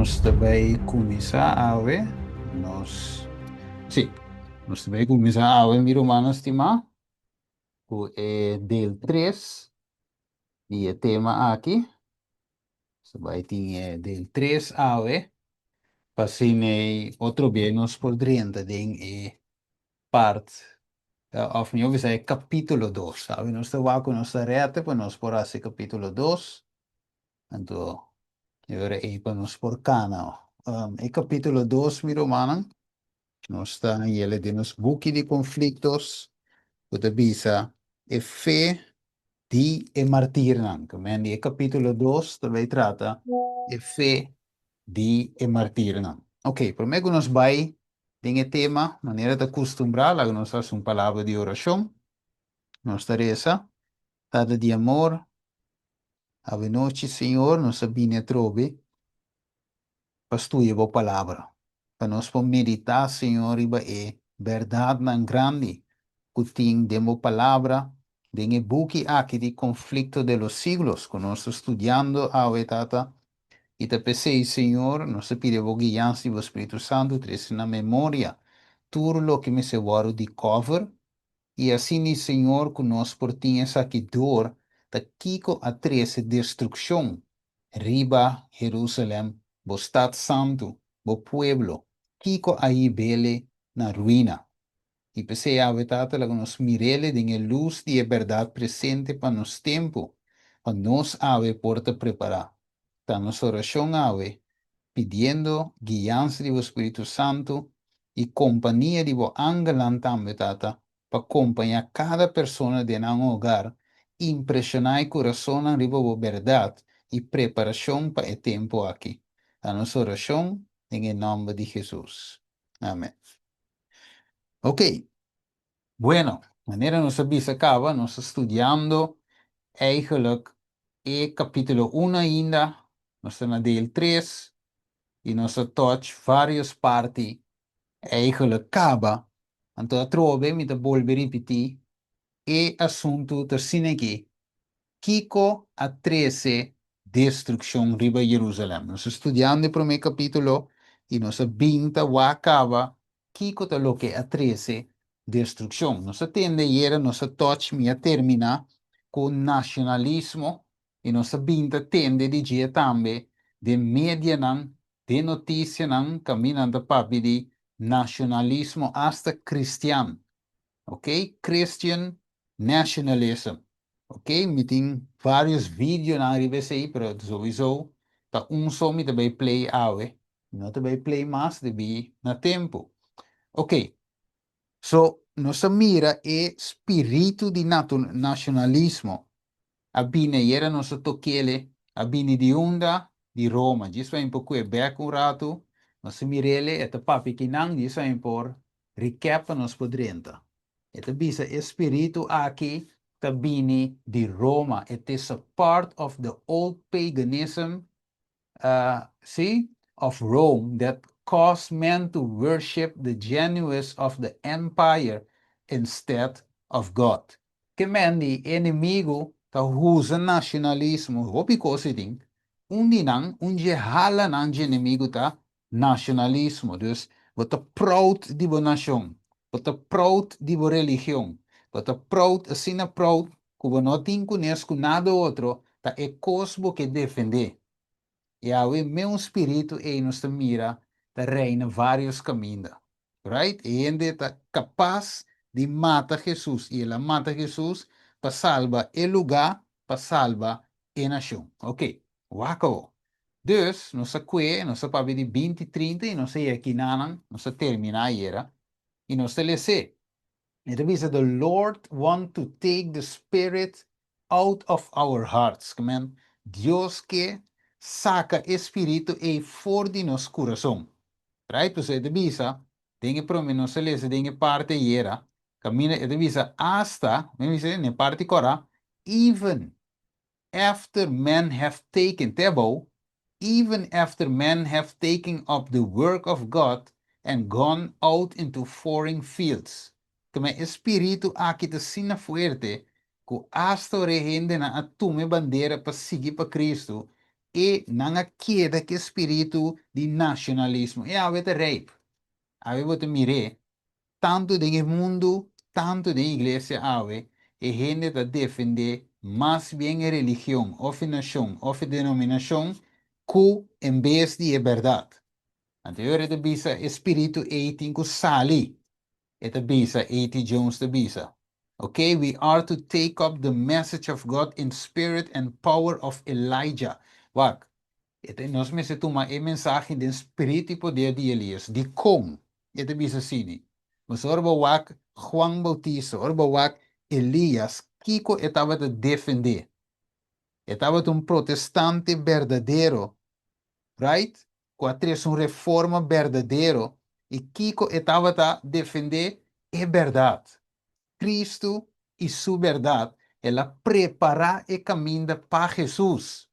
Nos ta bai kuminsá awe. Nos, sí, nos ta bai kuminsá awe, mi rumannan stimá, ku e deel 3 di e tema aki. Nos ta bai tin e deel 3 awe, pa asina otro bia nos por drenta den e part, òf mihó bisa e kapítulo 2. Awe nos ta wak ku nos ta rète pa nos por hasi kapítulo 2. Anto, e ora ei pa nos por kana. E kapítulo 2, mi rumannan, nos ta yele den nos buki di Conflictos, ku ta bisa e fe di e martirnan. Ke men di e kapítulo 2 ta bai trata e fe di e martirnan. Ok, promé ku nos bai den e tema, manera ta kustumbrá, laga nos hasi un palabra di orashon. Nos ta resa: Tata di amor, awenochi, Señor, nos a bini atrobe pa studia bo palabra, pa nos por meditá, Señor, riba e bèrdatnan grandi ku tin den bo palabra, den e buki aki di Conflicto de los Siglos ku nos ta studiando awe, Tata. I ta p'esei, Señor, nos ta pidi bo guiansa di bo Spiritu Santu trese na memoria tur loke mester wòrdu di kòver. I asina, Señor, ku nos por tin esaki dor ta kiko a trese destrukshon riba Herusalèm, bo stat santu, bo pueblo, kiko a hib'ele na ruina. I p'esei awe, Tata, laga nos mir'ele den e lus di e bèrdat presente pa nos tempu, pa nos awe por ta prepará. Ta nos orashon awe, pidiendo guiansa di bo Spiritu Santu i kompania di bo angelnan tambe, Tata, pa kompañá kada persona den nan hogar, impreshoná e kurasonnan riba bo bèrdat i preparashon pa e tempu aki. Ta nos orashon den e nòmber di Hesus. Amèn. Ok. Bueno, manera nos a bisa kaba, nos ta studiando eigenlijk e kapítulo 1 ainda, nos ta na deel 3 i nos a touch vários parti eigenlijk kaba. Anto atrobe mi ta bolbe ripití, e asuntu ta asina aki: kiko a trese destrukshon riba Jerusalèm? Nos ta studiando e promé kapítulo i nos a bin ta wak kaba kiko ta loke a trese destrukshon. Nos a tende ayera, nos a touch, mi a terminá ku nashonalismo i nos a bin ta tende di dje tambe den medianan, den notisianan kaminda nan ta papia di nashonalismo asta kristian, ok, Christian nationalism, ok. Mi tin vários videonan riba esei, pero sowieso ta un so mi ta bai play awe, mi no ta bai play mas debí na tempu. Ok, so nos a mira e spiritu di nashonalismo a bini ayera, nos a tokele, a bini di unda? Di Roma. Djis pa por kue bèk un ratu, nos a mirele, e ta papia kinan, djis pa por recap pa nos por drenta. E ta bisa e spiritu aki ta bini di Roma. It is a part of the old paganism, see, of Rome that caused men to worship the genius of the empire instead of God. Ke men di enemigu ta usa nashonalismo, hopi kos e tin, un di nan, un dje halanan dje enemigu ta nashonalismo. Dus, bo ta proud di bo nashon, bo ta proud di bo religion, bo ta proud, asina proud, ku bo no tin kunes ku nada otro, ta e kos bo ke defendé. I awe mesun spiritu ei nos ta mira ta reina vários kaminda. Right? E hende ta kapas di mata Jesus i el a mata Jesus pa salba e lugá, pa salba e nashon. Ok, wak awor. Dus, nos a kue, nos a papia di 20, 30 i nos a yega kinanan, nos a terminá ayera, i nos ta les'é. E ta bisa: "The Lord want to take the spirit out of our hearts." Ke men, Dios ke saka e spiritu ei for di nos kurason. Right? Pues e ta bisa, den e promé nos a lesa den e parti ayera, kaminda e ta bisa asta, mi bisa den e parti kòrá, "even after men have taken", te abou, "even after men have taken up the work of God and gone out into foreign fields." Ke men e spiritu aki ta asina fuerte ku asta ora e hendenan a tuma e bandera pa sigui pa Kristu, E nan a keda ku spiritu di nashonalismo. I awe ta ripe. Awe bo ta mir'é, tantu den mundu, tantu den iglesia awe, e hende ta defendé mas bien e religion, òf nashon, òf denominashon, ku en bes di e bèrdat. Anto e ta bisa e spiritu ei tin ku sali. E ta bisa, A.T. Jones ta bisa. Okay, we are to take up the message of God in spirit and power of Elijah. Wak, e nos mester tuma e mensahe di spiritu i poder di Elias. Di kon, e ta bisa asina. Mas ora wak Juan Bautista, ora wak Elias, kiko e tabata defendé. E tabata un protestante berdadero, right? Ku a trese un reforma berdadero i kiko e tabata defendé e bèrdat. Kristu i su bèrdat, el a prepará e kaminda pa Hesus.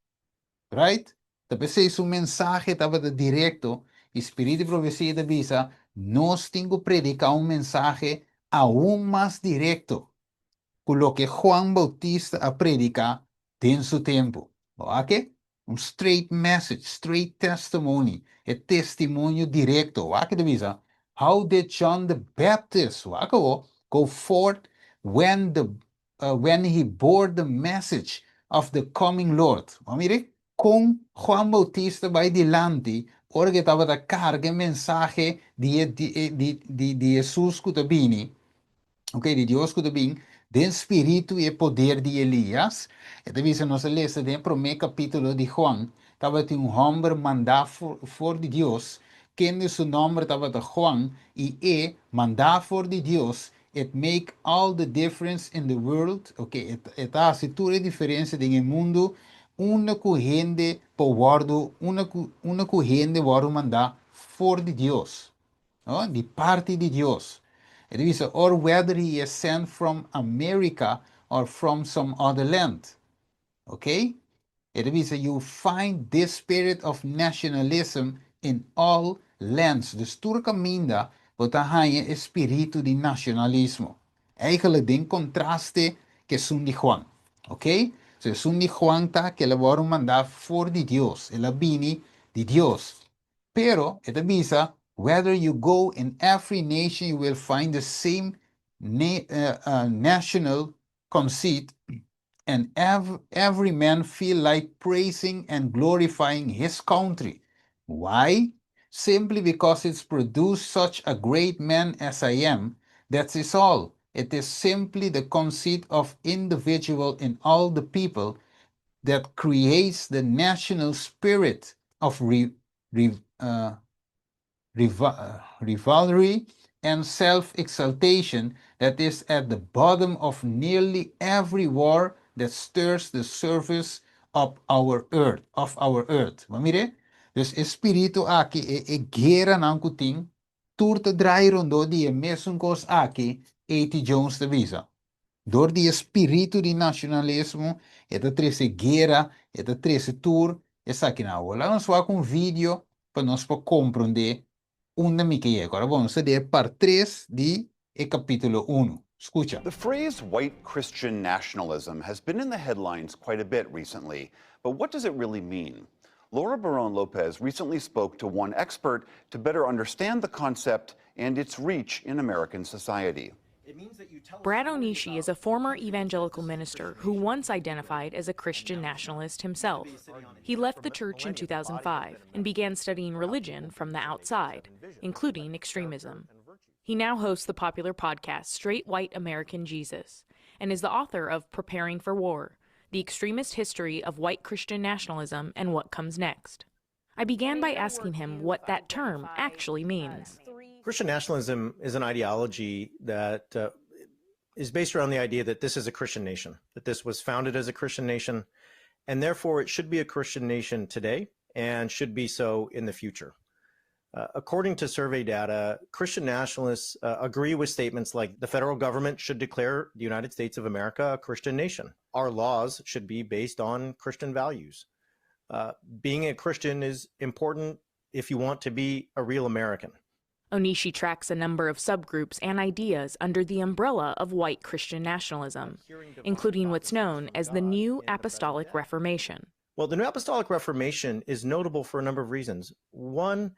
Right? Anto su mensahe tabata direkto i Spiritu di Profesia ta bisa, nos tin ku prediká un mensahe aun mas direkto ku loke Juan Bautista a prediká den su tempu. Ok? Un straight message, straight testimony, e testimonio direkto. Wak ta bisa? How did John the Baptist, wak, go forth when he bore the message of the coming Lord? Mira, kon Juan Bautista a bai dilanti, ora ku e tabata karga mensahe di Hesus ku ta bini, ok, di Dios ku ta bini, den spiritu i poder di Elias. E ta bisa, nos a lesa den promé kapítulo di Juan, tabatin un hòmber mandá for di Dios, kende su nòmber tabata Juan, i e mandá for di Dios, it make all the difference in the world, ok, e ta hasi tur e diferensia den mundu, unda ku hende por wòrdu, unda ku hende wòrdu mandá for di Dios, no? Di parti di Dios. E ta bisa, or whether he is sent from America or from some other land. Okay? E ta bisa, you find this spirit of nationalism in all lands. Dus tur kaminda, bo ta haña e spiritu di nashonalismo. Eigenlijk den kontraste ku esun di Juan. Ok? So esun di Juan ta ku el a wòrdu mandá for di Dios. El a bini di Dios. Pero, e ta bisa, whether you go in every nation, you will find the same national conceit, and every man feel like praising and glorifying his country. Why? Simply because it's produced such a great man as I am. That is all. It is simply the conceit of individual in all the people that creates the national spirit of rivalry and self-exaltation that is at the bottom of nearly every war that stirs the surface of our earth, of our earth. Ma mira, dus e spiritu aki e gueranan ku tin, tur ta drai rondó di e mesun kos aki, A.T. Jones ta bisa. Dor di spiritu di nashonalismo, e ta trese guera, e ta trese tur, esakinan. Laga nos wak un video pa nos por komprondé unda mi ke yega. Awor, bon, esaki ta part 3 di e kapítulo 1. Skucha. The phrase "white Christian nationalism" has been in the headlines quite a bit recently, but what does it really mean? Laura Barron Lopez recently spoke to one expert to better understand the concept and its reach in American society. Brad Onishi is a former evangelical minister who once identified as a Christian nationalist himself. He left the church in 2005 and began studying religion from the outside, including extremism. He now hosts the popular podcast Straight White American Jesus and is the author of Preparing for War: The Extremist History of White Christian Nationalism and What Comes Next. I began by asking him what that term actually means. Christian nationalism is an ideology that is based around the idea that this is a Christian nation, that this was founded as a Christian nation, and therefore it should be a Christian nation today and should be so in the future. According to survey data, Christian nationalists agree with statements like the federal government should declare the United States of America a Christian nation. Our laws should be based on Christian values. Being a Christian is important if you want to be a real American. Onishi tracks a number of subgroups and ideas under the umbrella of white Christian nationalism, including what's known as the New Apostolic Reformation. Well, the New Apostolic Reformation is notable for a number of reasons. One,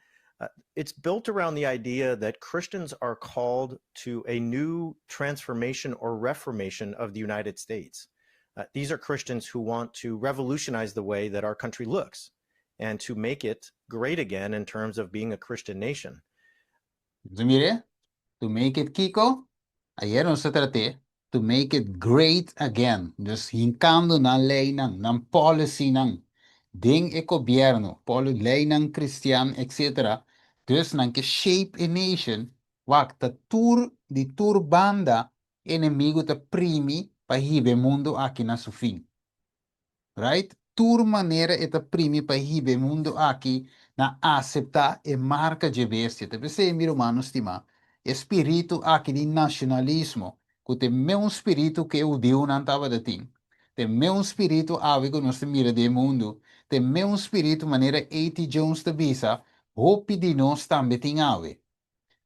it's built around the idea that Christians are called to a new transformation or reformation of the United States. These are Christians who want to revolutionize the way that our country looks and to make it great again in terms of being a Christian nation. Mira, to make it kiko, ayera nos a trat'é, to make it great again. Dus hinkando nan leinan, nan policynan, den e gobièrnu, leinan kristian, etc. Dus nan ke shape a nation, wak ta tur di tur banda enemigu ta primi pa hiba e mundu aki na su fin. Right? Tur manera e ta primi pa hiba e mundu aki na aseptá e marka dje bestia. Ta p'esei, mi rumannan stimá, e spiritu aki di nashonalismo, ku ta e mesun spiritu ku e hudiunan tabata tin, ta e mesun spiritu awe ku nos ta mira den e mundu, ta e mesun spiritu manera A.T. Jones ta bisa, hopi di nos tambe tin awe.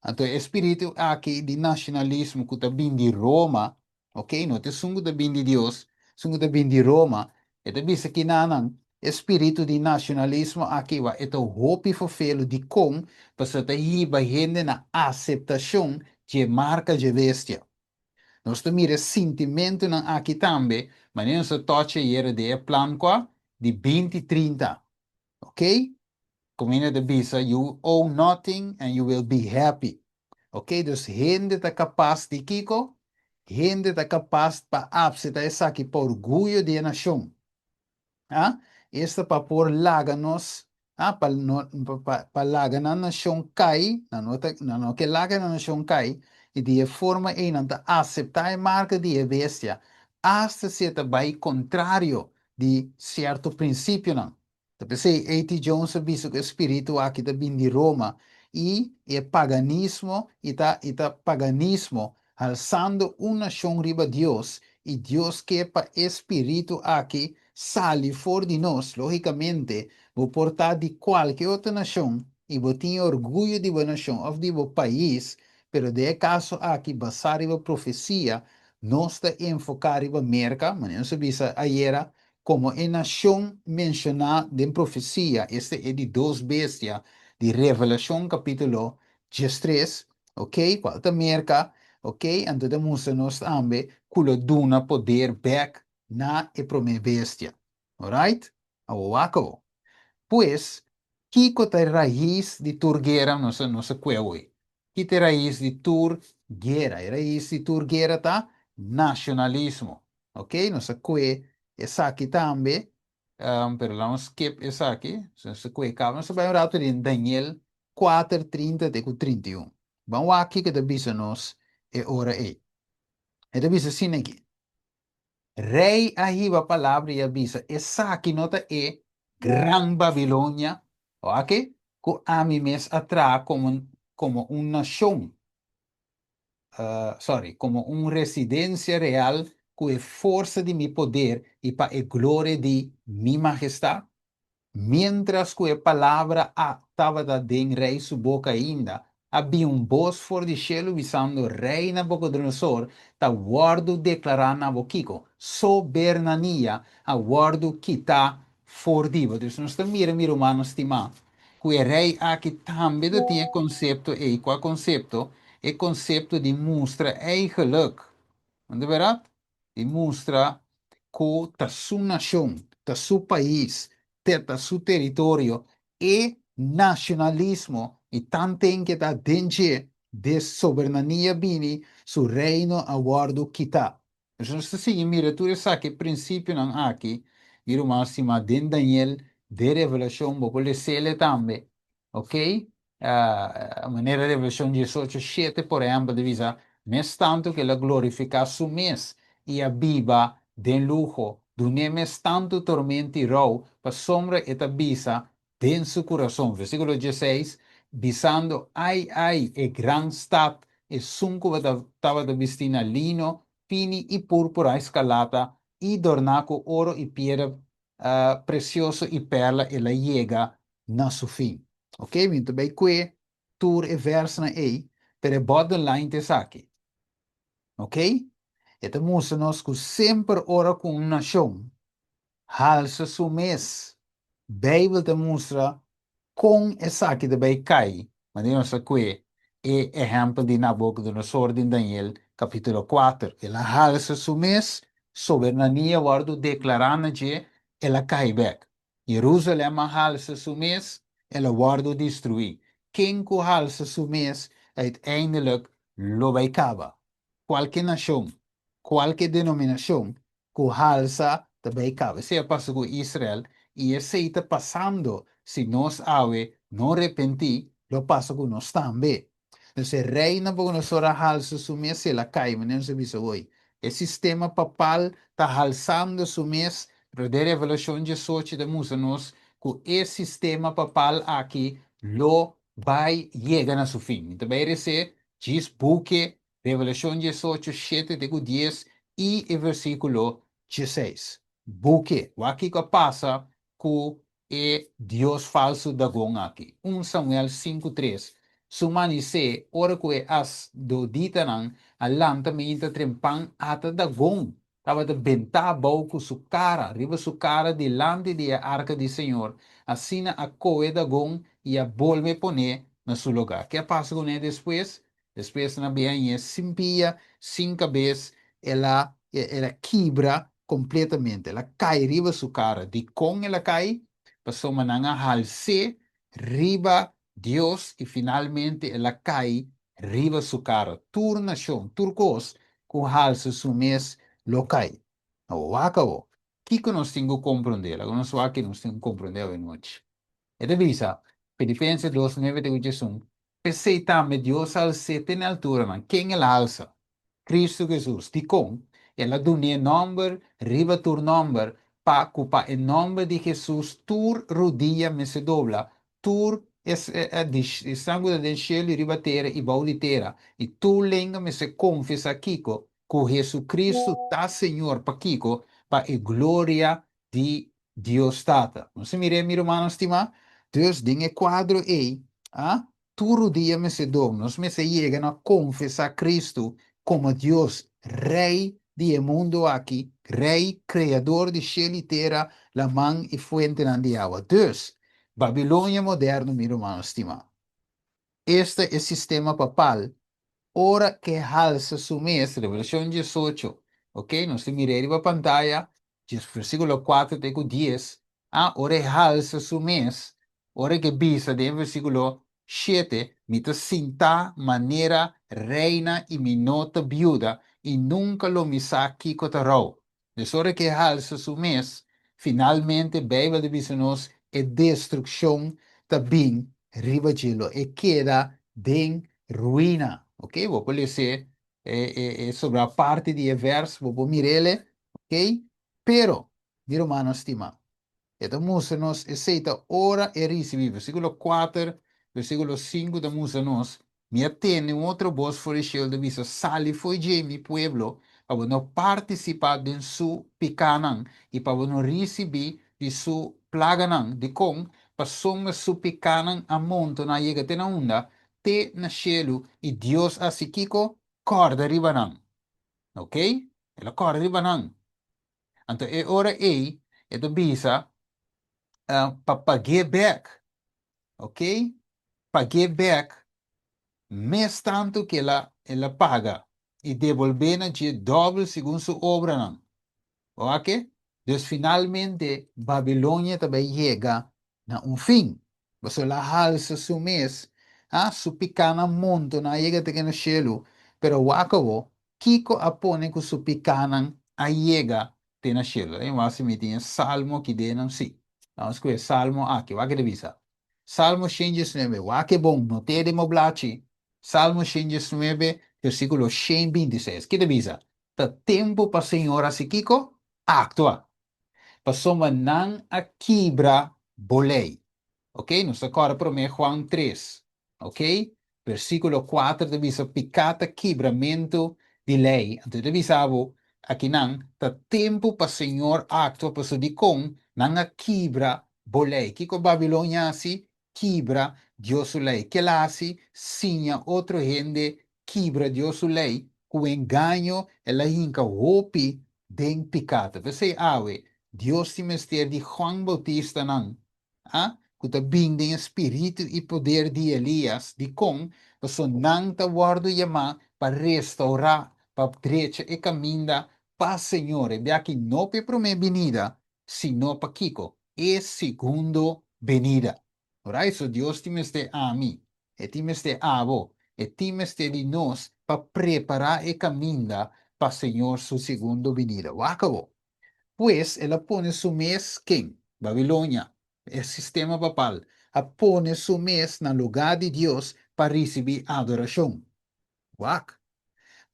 Anto e spiritu aki di nashonalismo ku ta bin di Roma, ok, no ta esun ku ta bin di Dios, esun ku ta bin di Roma, e ta bisa kinanan, e spiritu di nashonalismo aki wa e ta hopi fofelu dikon pasobra ta hiba hende na aseptashon dje marka dje bestia. Nos ta mira e sintimentunan aki tambe, manera nos a tochi ayera den e plan kua di binti 30, ok? Kominda ta bisa you own nothing and you will be happy. Ok, dus hende ta kapas di kiko? Hende ta kapas pa apseta esaki pa orguyo di e nashon. Ah, esta pa por laga nos, ah, pa no, pa, pa laga nan nashon kai, nan no ta, nan no ke laga nan nashon kai, i di e forma ei nan ta aseptá e marka di e bestia, asta si e ta bai kontrario di sierto prinsipionan. Ta p'esei A.T. Jones a bisa ku e spiritu aki ta bin di Roma i e paganismo i ta i ta paganismo halsando un nashon riba Dios i Dios ke pa e spiritu aki sali for di nos. Lógikamente bo por ta di kualke otro nashon i bo tin e orguyo di bo nashon òf di bo pais, pero den e kaso aki basá riba profesia nos ta enfoká riba Merka, manera nos a bisa ayera, Komo e nashon menshoná den profesia, esta e di dos bestia di Revelashon kapítulo 13, ok, kual ta Merka, ok, anto ta mustra nos tambe ku lo duna poder bèk na e promé bestia. Alright? Awor wak awor. Pues, kiko ta e rais di tur guera? Nos a nos a kue awor. Ki ta e rais di tur guera? E rais di tur guera ta nashonalismo. Ok, nos a kue esaki tambe, pero laat nos skip esaki. Nos a kue kaba, nos a bai un rato den Daniel 4, 30 te ku 31. Ban wak kiko ta bisa nos e ora ei. E ta bisa asina aki, Rei a hiba palabra i a bisa, Esaki no ta e gran Babilonia, wak, ku ami mes a traha komo, komo un nashon. Sorry, komo un residensia real ku e forsa di mi poder i pa e gloria di mi mahestat? Miéntras ku e palabra a tabata den rei su boka ainda, a bin un bos for di shelu bisando, Rei Nabukodonosor, ta wòrdu deklará na bo kiko? Sobernania a wòrdu kitá for di bo. Dus nos ta mira, mi rumannan stimá, ku e rei aki tambe ta tin e konsepto ei. Kua konsepto? E konsepto di mustra eigenlik, no ta bèrdat? Di mustra ku ta su nashon, ta su pais, te ta su teritorio, e nashonalismo i tanten ke ta den dje, des sobernania bini, su reino a wòrdu kitá. Nos nos ta sigui mira tur esaki e prinsipionan aki, mi ruman stimá, den Daniel, den Revelashon, bo por les'ele tambe, ok? Manera Revelashon 18, 7, por ehèmpel, ta bisa, Mes tantu ku el a glorifiká su mes i a biba den luho, dun'é mes tantu tormento i rou, pasobra e ta bisa den su kurason, versíkulo 16, bisando, Ai, ai, e gran stat, esun ku tabata bistí na lino, fini i púrpura i skarlata, i dorná ku oro i piedra presioso i pèrla, el a yega na su fin. Ok, mi no ta bai kue tur e vèrsnan ei, pero e bottom line ta esaki. Ok? E ta mustra nos ku semper ora ku un nashon. Halsa su mes. Beibel ta mustra kon esaki ta bai kai, manera nos a kue e ehèmpel di Nabukodonosor den Daniel kapítulo kuater. El a halsa su mes, soberania wòrdu deklará na dje, el a kai bèk. Jerusalèm a halsa su mes, el a wòrdu destruí. Ken ku halsa su mes, uiteindelijk lo bai kaba. Kualke nashon, kualke denominashon ku halsa ta bai kaba. Esei a pasa ku Israel i esei ta pasando si nos awe no repentí, lo pasa ku nos tambe. Dus e rei Nabucodonosor a halsa su mes i el a kai, manera nos a bisa hoy. E sistema papal ta halsando su mes, pero den Revelashon diesocho ta mustra nos ku e sistema papal aki lo bai yega na su fin. Mi ta bai res'é djis buke Revelashon diesocho, shete te ku dies i e versíkulo dieseis. Buke, wak kiko a pasa ku e dios falsu Dagon aki. Un Samuel sinku tres, Su manisé, ora ku e asdoditanan a lanta meinta trempan, ata Dagon tabata bentá abou ku su kara riba su kara dilanti di e arka di señor. Asina a kohe Dagon i a bolbe pon'é na su lugá. Ke a pasa kuné despues? Despues nan a bin hañ'é sin pia, sin kabes, el a el a kibra kompletamente, el a kai riba su kara. Dikon el a kai? Pasobra nan a hals'é riba Dios i finalmente el a kai riba su kara. Tur nashon, tur kos ku halsa su mes lo kai. Awor wak awor, kiko nos tin ku komprondé? Laga nos wak ki nos tin ku komprondé awenochi. E ta bisa, Filipenses dos nuebe te ku diesun, P'esei tambe Dios a als'é te n'e alturanan. Ken el a alsa? Kristu Hesus. Dikon? El a dun'é nòmber riba tur nòmber, pa ku pa e nòmber di Hesus tur rudia mester dobla, tur esnan ku ta den shelu i riba tera i bou di tera, i tur lenga mester konfesá kiko? Ku Hesukristu ta Señor. Pakiko? Pa e gloria di Dios Tata. Nos a mir'é, mi rumannan stimá? Dus, den e kuadro ei, a, tur rudia mester dom. Nos mester yega na konfesá Kristu komo Dios, Rei di e mundu aki, Rei, Kreador di shelu i tera, laman i fuentenan di awa. Dus, Babilonia moderno, mi rumannan stimá, esta e sistema papal ora ke halsa su mes, Revelashon diesocho, ok, nos ta mir'é riba pantaya, djes versíkulo kuater te ku dies, a ora e halsa su mes, ora ke bisa den versíkulo shete, Mi ta sintá manera reina i mi no ta biuda, i nunka lo mi sa kiko ta rou. Dus ora ke halsa su mes, finalmente Beibel ta bisa nos e destrukshon ta bin riba dje, lo e keda den ruina. Ok, bo por les'é e e sobra parti di e vers, bo por mir'el, ok? Pero, mi rumannan stimá, e ta mustra nos esei ta ora e risibí. Versíkulo kuater, versíkulo sinku ta mustra nos, Mi a tende un otro bos for di shelu ta bisa, Sali fo'i dje, mi pueblo, pa bo no partisipá den su pikánan i pa bo no risibí di su plaganan. Dikon? Pasobra su pikánan a montoná yega te na unda? Te na shelu, i Dios a hasi kiko? Kòrda riba nan. Ok? El a kòrda riba nan. Anto e ora ei e ta bisa pa pag'é bèk. Ok? Pag'é bèk mes tantu ku el a el a paga i debolbé na dje dòbel segun su obranan. Oke? Dus finalmente Babilonia ta bai yega na un fin. Pasobra el a halsa su mes, ha, su pikánan montoná a yega te na shelu. Pero wak awo, kiko a pone ku su pikánan a yega te na shelu? Laga mi wak si mi tin e salmo aki den nan. Sí, laga nos kohe e salmo aki. Wak ke ta bisa. Salmo 119, wak e bon, not'é den bo blachi. Salmo 119, versíkulo 126. Ke ta bisa? Ta tempu pa Señor hasi kiko? Aktua. Pasobra nan a kibra bo lei. Ok, nos ta kòrda promé Juan tres. Ok, versíkulo kuater ta bisa piká ta kibramentu di lei. Anto e ta bisa bo akinan ta tempu pa Señor aktua pasobra dikon nan a kibra bo lei. Kiko Babilonia hasi? Kibra Dios su lei. Kel a hasi? Siña otro hende kibra Dios su lei. Ku engaño el a hinka hopi den piká. Ta p'esei awe. Dios tin mester di Juan Bautistanan, a, ku ta bin den e spiritu i poder di Elias. Dikon? Pasobra nan ta wòrdu yamá pa restourá, pa drecha e kaminda pa Señor. E biaha no pa e promé binida, sino pa kiko? E segundo binida. Orait, so Dios tin mester ami, E tin mester abo, E tin mester di nos pa prepará e kaminda pa Señor su segundo binida. Wak abo. Pues, el a pone su mes, ken? Babilonia, e sistema papal, a pone su mes na lugá di Dios pa risibí adorashon. Wak.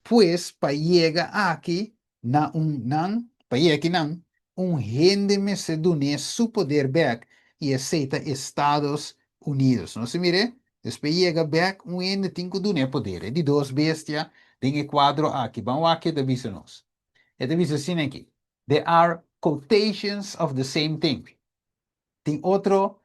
Pues pa yega aki na un nan, pa yega aki nan, un hende mester dun'é su poder bek i esei ta Estados Unidos. Nos a mir'é? Dus pa e yega bek un hende tin ku dun'é poder. E di dos bestia den e kuadro aki. Ban wak ke e ta bisa nos. E ta bisa asina aki, There are quotations of the same thing. Tin otro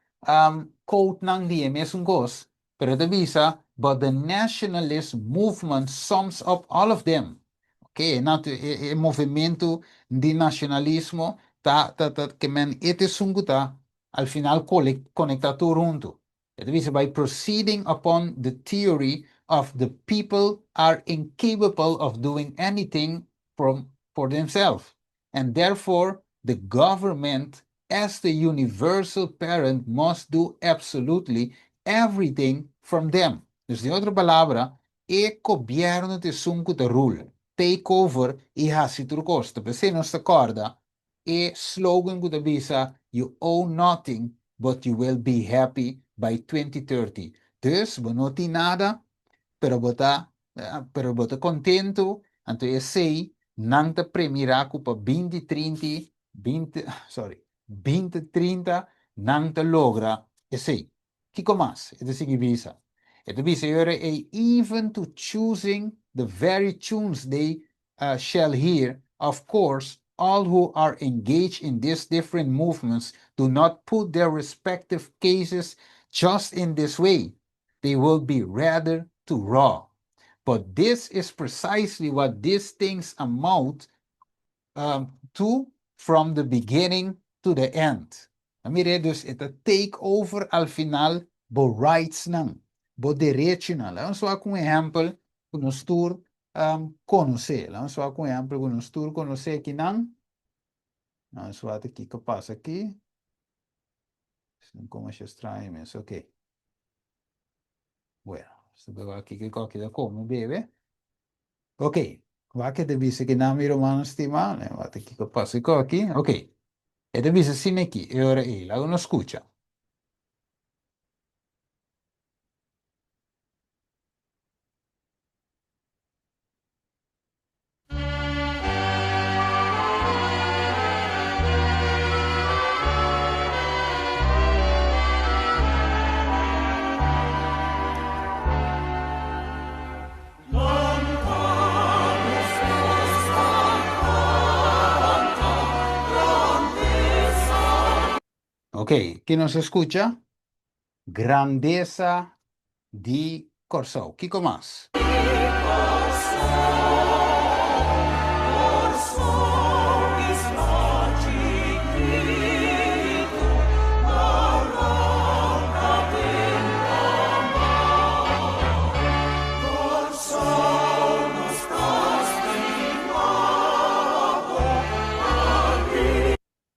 quotenan di e mesun kos, pero e ta bisa, But the nationalist movement sums up all of them. Ok, e natu, e, e movementu di nacionalismo ta, ta, ta, ke men e ta esun ku ta al final kole, konektá tur huntu. E ta bisa, By proceeding upon the theory of the people are incapable of doing anything from, for themselves, and therefore the government as the universal parent must do absolutely everything from them. Dus den otro palabra, e gobierno ta esun cu ta rule, take over y haci tur cos. Ta p'esey nos ta corda e slogan cu ta bisa you own nothing but you will be happy by 2030. Dus bo no tin nada pero bo ta pero bo ta contento, anto esey nan ta premira cu pa binti trinti binti sorry binti trinta nan ta logra esey. Kiko mas e ta sigui bisa? E ta bisa e ora ey even to choosing the very tunes they shall hear, of course all who are engaged in these different movements do not put their respective cases just in this way, they will be rather too raw. But this is precisely what these things amount to from the beginning to the end. A mir'é dus e ta take over al final bo rightsnan, bo derechinan. Laga nos wak un ehèmpel ku nos tur konosé. Laga nos wak un ehèmpel ku nos tur konosé akinan. Laga nos wak kiko pasa aki. Como asha straño mes, ok. Bueno, aki kiko aki ta kome bebe. Ok, wak e ta bisa ki nan mi rumannan stimá, wak ta kiko pasa ku aki. Ok, e ta bisa asina aki, e ora ei, laga nos skucha. Ok, ki nos a skucha? Grandesa di Kòrsou. Kiko mas?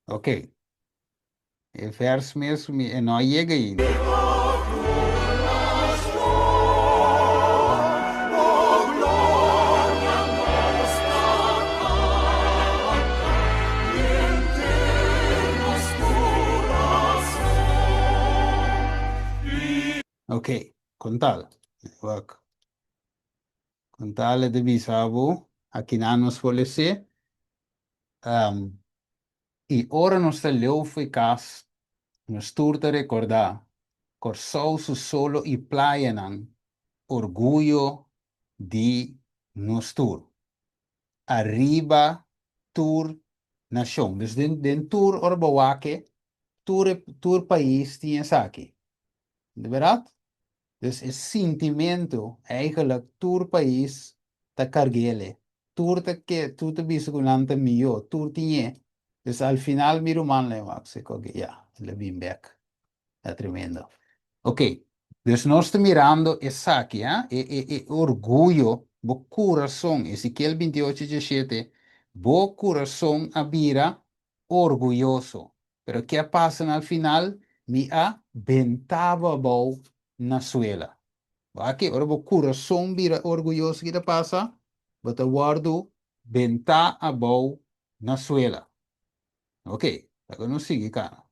Ok. E vers mes mi e no a yega ainda. Ok, kontal. Wak. Kontal e ta bisa bo, akinan nos por lese. I ora nos ta leu fo'i kas, nos tur ta rekordá Kòrsou su solo i playanan, orguyo di nos tur. Ariba tur nashon. Dus den den tur ora bo wak e, tur e tur pais tin esaki. Di bèrdat? Dus e sintimentu eigenlijk tur pais ta karg'el e. Tur ta ke tur ta bisa ku nan ta mihó, tur tin e. Dus al final mi ruman le wak se koke ya, el a bin bek. Ta tremendo. Ok, dus nos ta mirando esaki, ha? E, e, e orguyo, bo kurason, Ezekiel 28, 17, bo kurason a bira orguyoso. Pero ke a pasa na al final? Mi a benta bo abou na suela. Wak, ora bo kurason bira orguyoso, ki ta pasa? Bo ta wòrdu bentá abou na suela. Ok, laga nos sigui kana.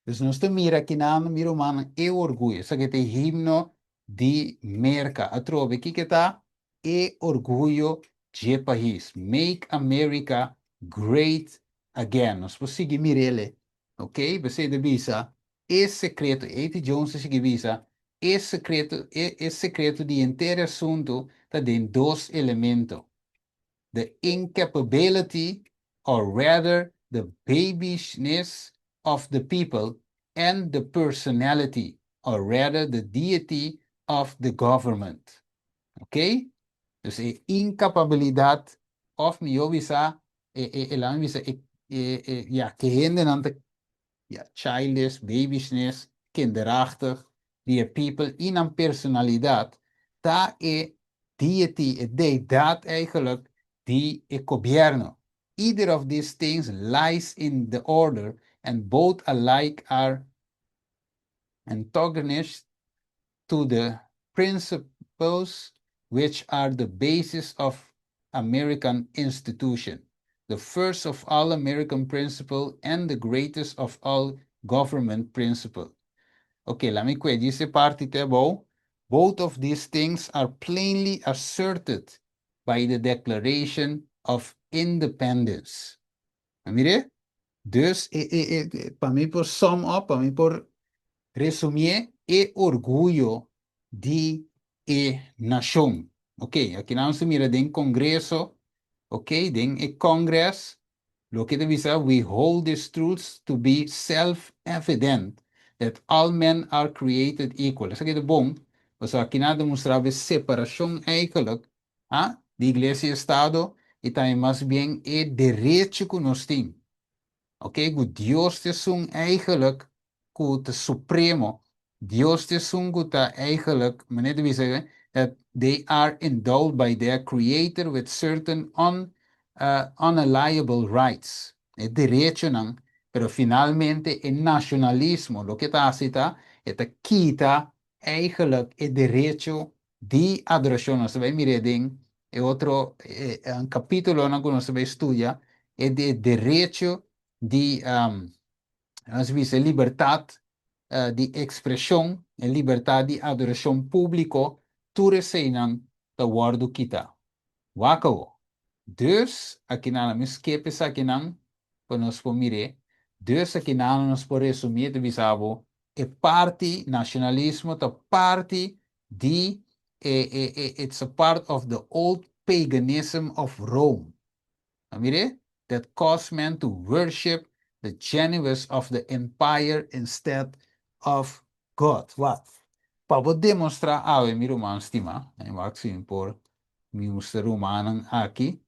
Dus nos ta mira akinan, mi rumannan, e orguyo. Esaki ta e himno di Merka. Atrobe, kiko ta e orguyo dje pais? Make America Great Again. Nos por sigui mir'el. Ok, p'esei ta bisa e sekreto, A.T. Jones ta sigui bisa, e sekreto, e, e sekreto di henter e asuntu ta den dos elemento. The incapability, or rather the babishness of the people and the personality, or rather the deity of the government. Ok? Dus e incapabilidad, of mihó bisa, e, e, e laat mi bisa, e, e, e, ja, ke hendenan ta ja, childish, babishness, kinderachtig, di e people i nan personalidad ta e deity, e deidad eigenlijk di e gobierno. Either of these things lies in the order and both alike are antagonist to the principles which are the basis of American institution. The first of all American principle and the greatest of all government principle. Ok, laat mi kwe e parti te abou. Both of these things are plainly asserted by the Declaration of Independence. Mire? Dus, e, e, e, pa mi por sum up, pa mi por resumí e orguyo di e nashon. Ok, aki nos ta mira den Kongreso, ok, den e Congress, loke ta bisa, we hold these truths to be self-evident, that all men are created equal. Esaki ta bon, pasobra aki nan a demostrá e separashon eigenlijk, ah, di iglesia i estado, i tambe mas bien e derecho ku nos tin. Ok, ku Dios ta esun eigenlijk ku ta supremo. Dios ta esun ku ta eigenlijk, manera ta bisa, that they are endowed by their creator with certain unalienable rights. E derechonan, pero finalmente e nashonalismo, loke ta hasi ta, e ta kita eigenlijk e derecho di adorashon. Nos ta bai mira den e otro kapítulonan ku nos ta bai studia, e de derecho di, nos bisa, libertat di ekspreshon, e libertat di adorashon públiko, tur eseinan ta wòrdu kitá. Wak awo. Dus, akinan mi skip esakinan pa nos por mir'é. Dus akinan nos por resumí ta bisa bo e parti nashonalismo ta parti di e, e, e, it's a part of the old paganism of Rome. A mir'é? That caused men to worship the genius of the empire instead of God. Wat? Pa bo demostrá awe, mi ruman stimá, mi wak si mi por mi mustra rumannan aki.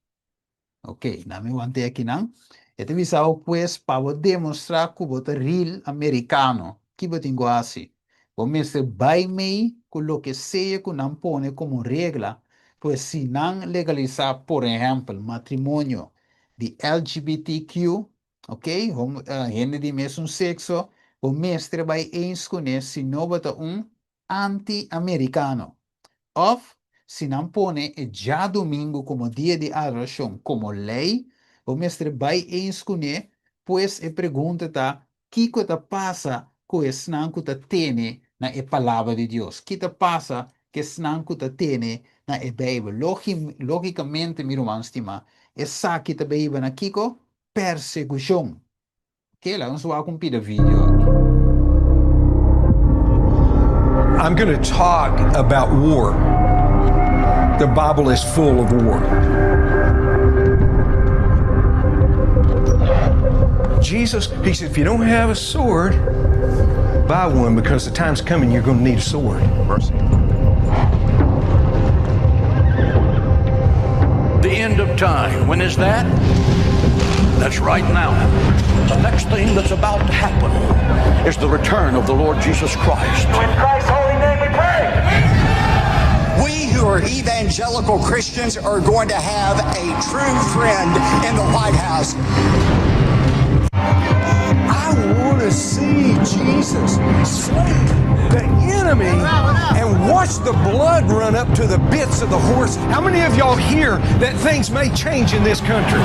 Ok, na mi want'é akinan. E ta bisa bo pues pa bo demostrá ku bo ta real amerikano, ki bo tin ku hasi? Bo mester bai mei ku loke sea ku nan pone komo regla, pues si nan legalisá por ehèmpel matrimonio di LGBTQ, ok, hende di mesun sekso, bo mester bai eens kuné si no bo ta un anti-amerikano. Òf, si nan pone e djadumingu komo dia di adorashon komo lei, bo mester bai eens kuné, pues e pregunta ta, kiko ta pasa ku esnan ku ta tene na e Palabra di Dios? Ki ta pasa ku esnan ku ta tene na e Beibel? Lógikamente, mi ruman stimá, esaki ta bai hiba na kiko? Persekushon. Ok, laga nos wak un pida video aki. I'm going to talk about war. The Bible is full of war. Jesus, he said, if you don't have a sword, buy one because the time's coming you're going to need a sword. Mercy. The end of time. When is that? That's right now. The next thing that's about to happen is the return of the Lord Jesus Christ. In Christ's holy name we pray. We who are evangelical Christians are going to have a true friend in the White House. I want to see Jesus slay the enemy and watch the blood run up to the bits of the horse. How many of y'all hear that things may change in this country?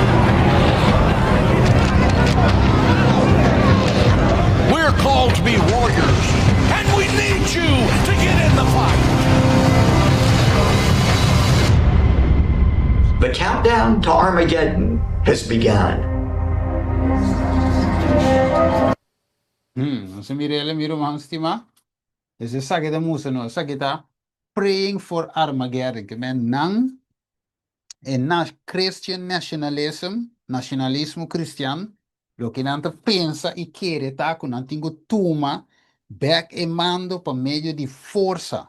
We're called to be warriors, and we need you to get in the fight. The countdown to Armageddon has begun. Nos a mira el, mi ruman stimá. Es esaki ta mustra nos, esaki ta praying for Armageddon, ke men nan e na Christian nationalism, nacionalismo cristian, loke nan ta pensa i kere ta ku nan tin ku tuma bek e mando pa medio di forsa.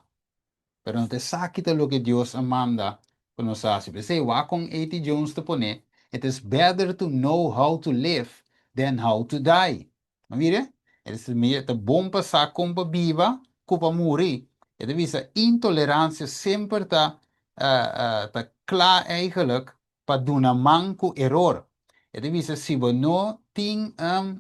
Pero no ta esaki ta loke Dios a manda ku nos hasi. P'esei, wak kon A.T. Jones ta pone, It is better to know how to live than how to die. No mira? E ta mira, ta bon pa sa kon pa biba ku pa muri. E ta bisa intoleransia semper ta ta kla eigenlijk pa duna man ku eror. E ta bisa si bo no tin, e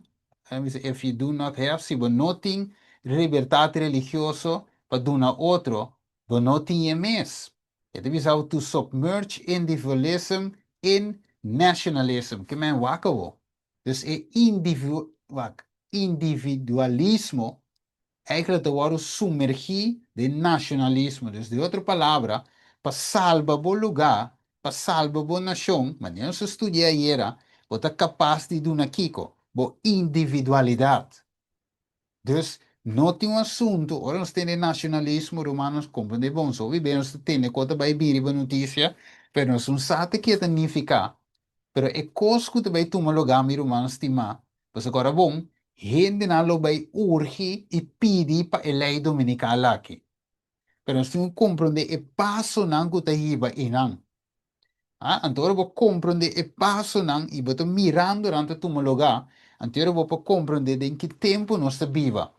ta bisa if you do not have, si bo no tin libertat religioso pa duna otro, bo no tin e mes. E ta bisa to submerge individualism in nationalism. Ke men wak awo. Dus e individu, wak, individualismo eigenlijk ta wòrdu sumergí den nacionalismo. Dus di otro palabra, pa salba bo lugá, pa salba bo nashon, manera nos a studia ayera, bo ta kapas di duna kiko? Bo individualidat. Dus, no tin un asuntu, ora nos tende nacionalismo, ruman, nos comprende bon, so hopi bes nos ta tende cu ta bay bini riba noticia, pero nos no sa te ke ta nifica. Pero e cos cu ta bay tuma lugar, mi ruman stima, pasobra ora bon, hendenan lo bay urgi y pidi pa e ley dominical aki. Pero nos tin cu comprende e pasonan cu ta hiba eynan. Ah, anto ora bo comprende e pasonan y bo ta mirando nan ta tuma lugar, anto ora bo por comprende den ki tempo nos ta biba.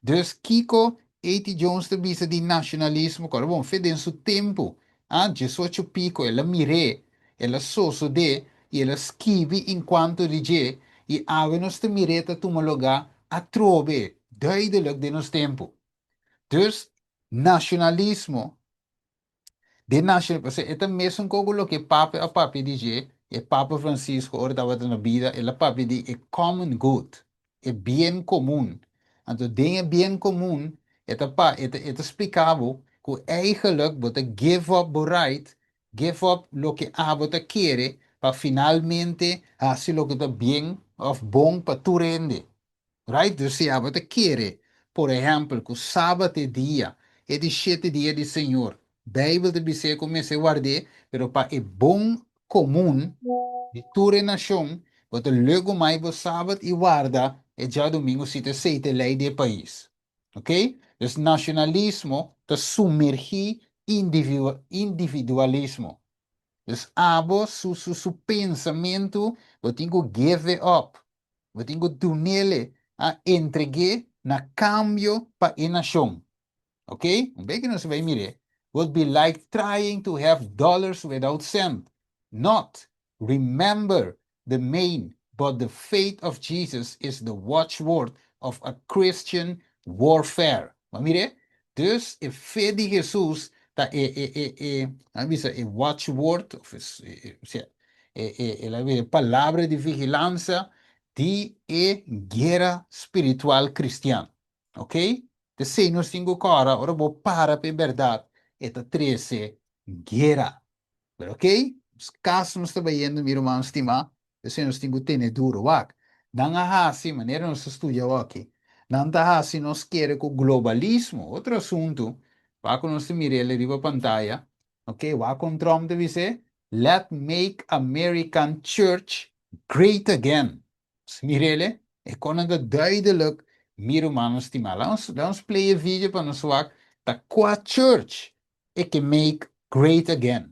Dus kico A.T. Jones ta bisa di nacionalismo? Cu ora bon fe den su tempo, ah, diesocho pico, el a mir'é, el a sosodé y el a skibi en cuanto di dje, y awe nos ta mir'é ta tuma lugar atrobe, duidelijk den nos tempo. Dus nacionalismo Den nacion, pasobra e ta mesun koku loke Pape a papia di dje, e Papa Francisco ora tabata na bida, el a papia di e common good, e bien komun. Anto den e bien komun e ta pa e ta e ta splika bo ku eigenlijk bo ta give up bo right, give up loke abo ta kere pa finalmente hasi loke ta bien òf bon pa tur hende. Right? Dus si abo ta kere, por ehèmpel, ku Sabat e dia, e di shete dia di Señor, Beibel ta bis'é ku mester ward'é, pero pa e bon komun di tur e nashon, bo ta legumai bo Sabat i warda e djadumingu si ta esei ta e lei di e pais. Ok? Dus nashonalismo ta sumergí individualismo. Dus abo su su su pensamentu bo tin ku give it up. Bo tin ku dunele a entreg'é na kambio pa e nashon. Ok? Un bes ku nos a bai mir'é, would be like trying to have dollars without cent. Not, remember the main but the faith of Jesus is the watchword of a Christian warfare. Bo a mir'é? Dus e fe di Hesus ta e e e e, nan a bisa e watchword of e e e E e el a bira e palabra di vigilansa di e guera spiritual kristian. Ok? P'esei nos tin ku kòrda ora bo para pa e bèrdat, e ta trese guera. Pero ok, kas nos ta bayendo mi ruman stimá, p'esei nos tin ku tene duru. Wak, nan a hasi, manera nos ta studia awoki, nan ta hasi nos kere ku globalismo, otro asuntu, wak ku nos ta mira el riba pantaya, Ok, wak kon Trump ta bis'é, Let make American church great again. Mirele, e konan ta duidelijk, mi rumannan stimá. Laat ons, laat ons play e video pa nos wak ta kua church e ke make great again.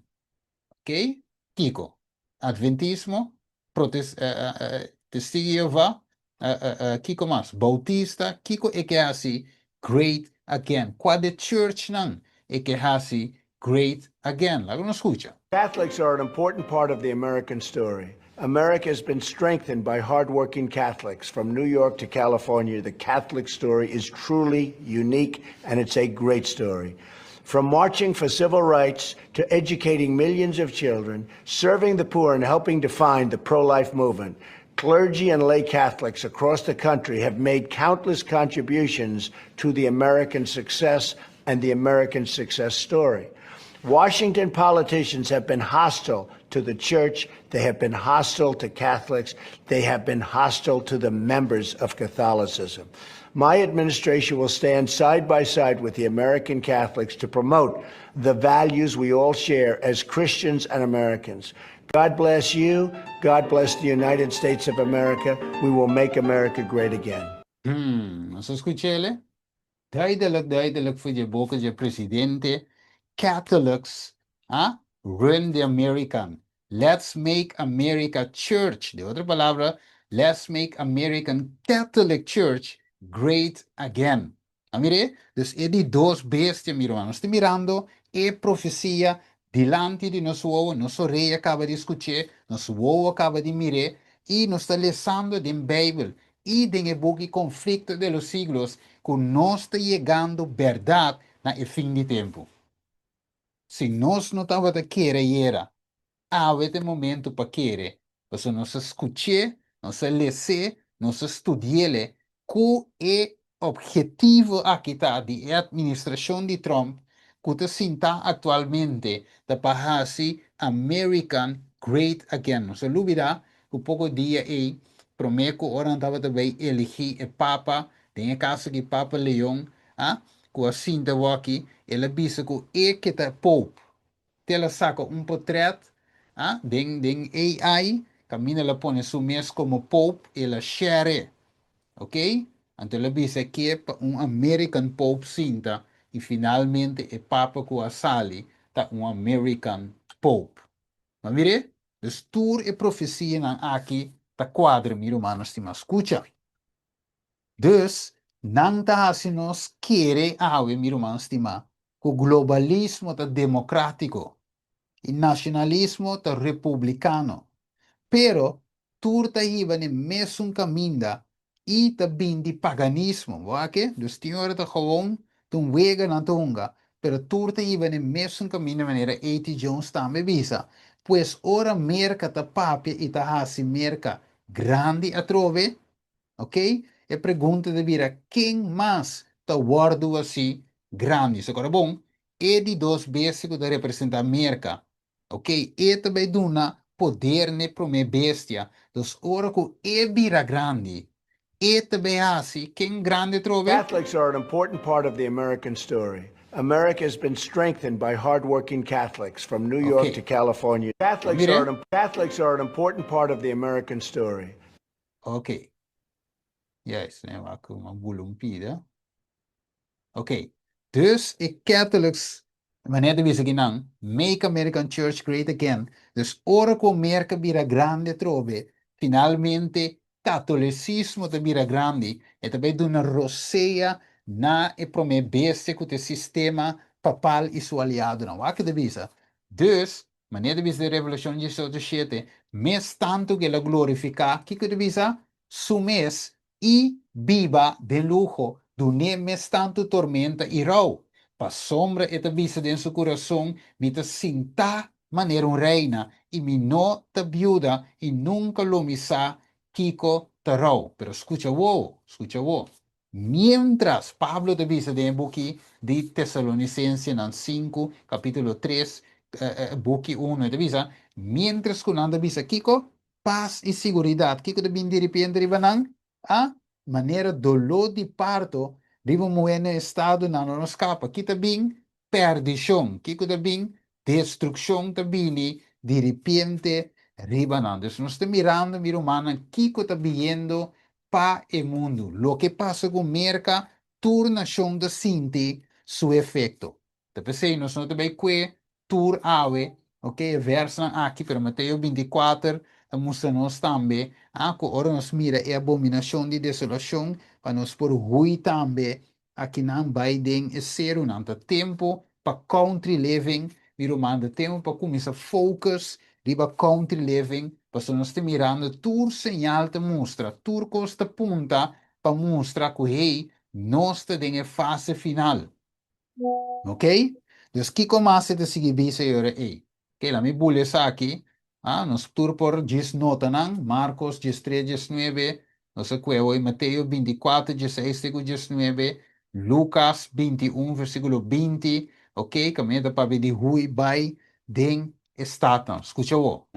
Ok, kiko? Adventismo? Protes Testigo di Jehová, kiko mas? Bautista, kiko e ke hasi great again? Kua di e churchnan e ke hasi great again? Laga nos skucha. Catholics are an important part of the American story. America has been strengthened by hardworking Catholics. From New York to California, the Catholic story is truly unique and it's a great story. From marching for civil rights to educating millions of children, serving the poor and helping define the pro life movement, clergy and lay Catholics across the country have made countless contributions to the American success and the American success story. Washington politicians have been hostile to the church. They have been hostile to Catholics. They have been hostile to the members of Catholicism. My administration will stand side by side with the American Catholics to promote the values we all share as Christians and Americans. God bless you. God bless the United States of America. We will make America great again. Nos a skuch'é? Duidelijk, duidelijk for di boka di presidente. Catholics, ah, run the American. Let's make America Church. Di otro palabra, let's make American Catholic Church great again. A mira, dus e di dos bestia, mira, nos ta mirando e profesia dilanti di nos wowo, nos orea kaba di skucha, nos wowo kaba di mira, i nos ta lesando den Beibel i den e buki Conflicto de los Siglos, ku nos ta yegando berdat na e fin di tempu. Si nos no tabata kere ayera, awe ta e momento pa kere, pasobra nos a skuch'é, nos a les'é, nos a studi'é ku e objetivo aki ta di e administrashon di Trump ku ta sintá aktualmente ta pa hasi American great again. Nos a lubidá ku poko dia ei promé ku ora nan tabata bai eligí e papa, den e kaso aki Papa Leon, a ku a sinta awaki, el a bisa ku e ke ta pope. Te el a saka un potrèt a den den AI kaminda el a pone su mes komo pope, el a share e. Ok? Anto el a bisa ke pa un American pope sinta i finalmente e papa ku a sali ta un American pope. Ma mire, dus tur e profesianan aki ta kuadra, mi rumannan stimá. Skucha. Dus, nan ta hasi nos kere awe, mi ruman stimá, ku globalismo ta demokrátiko i nashonalismo ta republikano. Pero, tur ta hiba n'e mesun kaminda i ta bin di paganismo. Bo a ke? Dus tin ora ta gewoon ta un wega nan ta hunga, pero tur ta hiba n'e mesun kaminda manera A.T. Jones tambe bisa. Pues ora Merka ta papia i ta hasi Merka grandi atrobe, Ok, e pregunta ta bira ken mas ta wòrdu hasi grandi? So kòrda bon, e di dos bestia ku ta representá Merka, ok, e ta bai duna poder n'e promé bestia. Dus ora ku e bira grandi, e ta bai hasi ken grandi atrobe? Catholics are an important part of the American story. America has been strengthened by hardworking Catholics from New York to California. Catholics are an, Catholics are an important part of the American story. Ok. Juist, nee, wak un bula un pida. Ok. Dus e Catholics, manera ta bisa kinan, Make American Church Great Again. Dus ora ku Merka bira grandi atrobe, finalmente katolicismo ta bira grandi, e ta bai duna rosea na e promé bestia ku ta e sistema papal i su aliadonan. Wak ta bisa. Dus, Manera ta bisa den Revelashon diesocho shete, mes tantu ku el a glorifiká, kiko ta bisa? Su mes i biba den luho, dun'é mes tantu tormenta i rou. Pasobra e ta bisa den su kurason, Mi ta sintá manera un reina, i mi no ta biuda, i nunka lo mi sa kiko ta rou. Pero skucha awor, skucha awor. Miéntras, Pablo ta bisa den e buki di Tesalonisensenan sinku, kapítulo tres, buki unu, e ta bisa, Miéntras ku nan ta bisa kiko? Pas i siguridat. Kiko ta bini diripiente riba nan? A Manera doló di parto riba un muhé na estado, nan lo no skapa. Ki ta bin? Pèrdishon. Kiko ta bin? Destrukshon ta bini diripiente riba nan. Dus nos ta mirando, mi rumannan, kiko ta biniendo pa e mundu. Loke pasa ku Merka, tur nashon ta sinti su efekto. Ta p'esei nos no ta bai kue tur awe, ok, e vèrsnan aki, pero Mateo 24 ta. ta mustra nos tambe ah, ku ora nos mira e abominashon di desolashon, pa nos por hui tambe akinan bai den e serunan. Ta tempu pa country living, mi ruman, ta tempu pa kuminsá focus riba country living, pasobra nos ta mirando tur señal ta mustra, tur kos ta punta pa mustra ku hey, nos ta den e fase final. Ok? Dus kiko mas e ta sigui bisa e ora ei? Ok, laat mi bula esaki. Ah, nos tur por djis nota nan. Marcos 13, 19. Nos a kue hoy Mateo 24, 16 te ku 19. Lucas 21, versíkulo 20. Ok, kaminda ta papia di hui bai den e statnan. Skucha wo.